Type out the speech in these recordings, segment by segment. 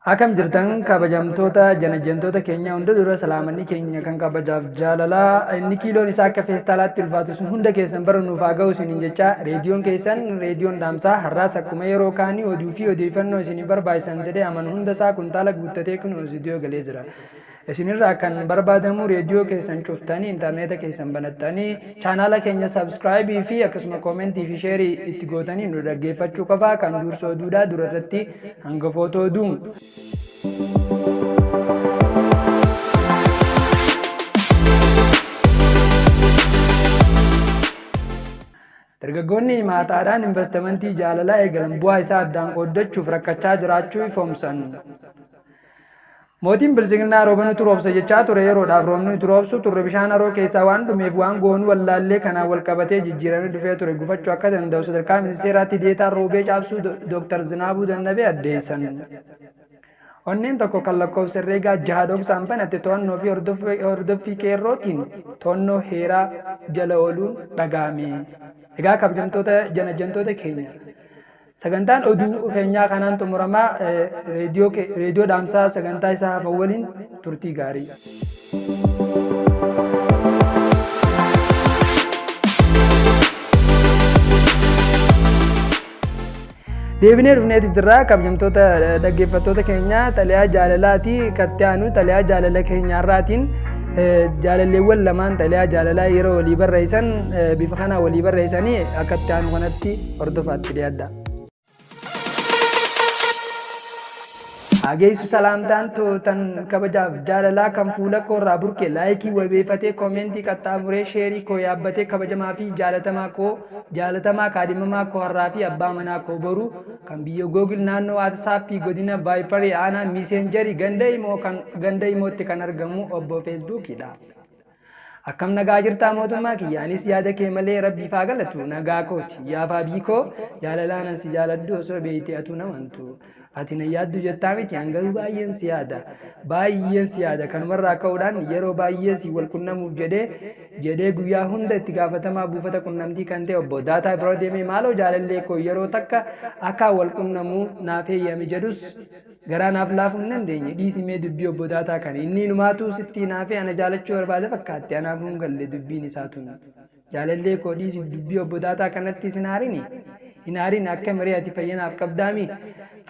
Akkam jirtan kabajamtoota janajjantoota keenya hunda dura salaamanni keenya kan kabajaaf jaalalaa inni kiiloon isaa akka feestaalaatti ulfaatu sun hunda keessan bara nuuf haa ga'u isiniin jecha reediyoon keessan reediyoon dhaamsaa har'aas akkuma yeroo kaanii oduu fi odeeffannoo isinii barbaachisan jedhee amanu hunda isaa kuntaala guuttatee kun istuudiyoo galee jira. Isinirraa kan barbaadamu reediyoo keessan cuftanii intarneeta keessan banattanii chaanaala keenya sabskraayibii fi akkasuma koomentii fi sheerii itti gootanii nu dhaggeeffachuu qofaa kan dursa oduudhaa dura irratti hangafoota oduu. Dargaggoonni maataadhaan investimentii jaalalaa eegalan bu'aa isaa addaan qooddachuuf rakkachaa jiraachuu ifoomsan. Mootiin Biltsiginnaa rooba nutu roobsa jechaa ture yeroodhaaf roobni nuti roobsu turre bishaan haroo keessaa waan dhumeef waan goonu wallaallee kanaan wal qabatee jijjiiramni dhufee ture gufachuu akka danda'u sadarkaa ministeeraatti deetaan roobee caabsuu Dooktar Zinaabuu Zannabee addeessan. Onneen tokko kan lakkoofsa herreegaa jaha dhoksaan banate to'annoo fi hordoffii qeerrootiin to'annoo heeraa jala ooluun dhaga'ame. Egaa kabajamtoota janajjantoota keenya Sagantaan oduu keenyaa kanaan xumuramaa reediyoo dhaamsaa sagantaa isaa hafan waliin turtii gaarii. Deebinee dhufneeti jirra kabajamtoota dhaggeeffattoota keenyaa xalayaa jaalalaati katti aanu xalayaa jaalala keenyaarraatiin jaalalleewwan lamaan xalayaa jaalalaa yeroo walii barreessan bifa kanaa walii barreessanii akka itti aanu kanatti hordofaatti dhiyaadha. Hageessu salaamtaan tootan kabajaaf jaalalaa kan fuula koorraa burke laayikii wabeeffatee koomeentii qaxxaamuree sheerii koo yaabbatee kabajamaa fi jaalatamaa koo jaalatamaa kaadhimamaa koo har'aa fi abbaa manaa koo boruu kan biyya googil naannoo waatsaappii godina vaayiparii aanaa miiseenjarii ganda imoo kan ganda imootti kan argamu obbo feesbuukiidha. Akkam nagaa jirtaa mootummaa kiyya anis yaada kee malee rabbiif haa galatu nagaa kooti yaa faabii koo jaalalaan an si jaaladhu osoo beeyte atuu namantu ati na yaaddu jettaa miti an garuu baay'een si yaada baay'een si yaada kanumarraa ka'uudhaan yeroo baay'ee si wal qunnamuuf jedhee jedhee guyyaa hunda itti gaafatamaa buufata qunnamtii kan ta'e obbo Daataa bira deemee maaloo jaalallee koo yeroo takka akka wal qunnamuu naaf heeyyami jedhus Garaa naaf laafuu hin dandeenye. Dhiisi mee dubbii obbo Daataa kana. Inni inumaatuu sitti hinaafee ana jaalachuu barbaada fakkaatti. Anaafuu hin galle dubbiin isaa tun. Jaalallee koo dhiisi dubbii obbo Daataa kanattis hin aarini. Hin aarin akka miree ati fayya naaf qabdaami.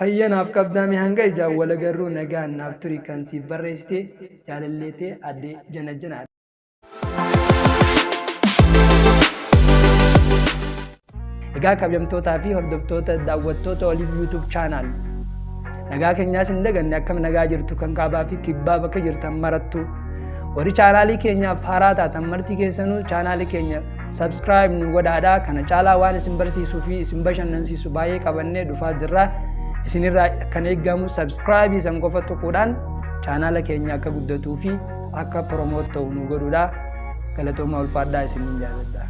Fayya naaf qabdaami hanga ijaan wal agarruu nagaan naaf turi kan siif barreessite jaalallee tee addee Janajjanaadha. Egaa kabajamtootaa fi hordoftoota daawwattoota oliif YouTube channel nagaa keenyaas hin daganne akkam nagaa jirtu kan kaabaa fi kibbaa bakka jirtan marattu warri chaanaalii keenyaaf haaraa taatan marti keessanuu chaanaalii keenya subscribe nu godhaadha kana caalaa waan isin barsiisuu fi isin bashannansiisu baay'ee qabannee dhufaa jirra isinirraa kan eegamu subscribe san qofa tuquudhaan chaanaala keenya akka guddatuu fi akka promote ta'u nu godhuudha. Galatoomaa ulfaadhaa isiniin jaalladha.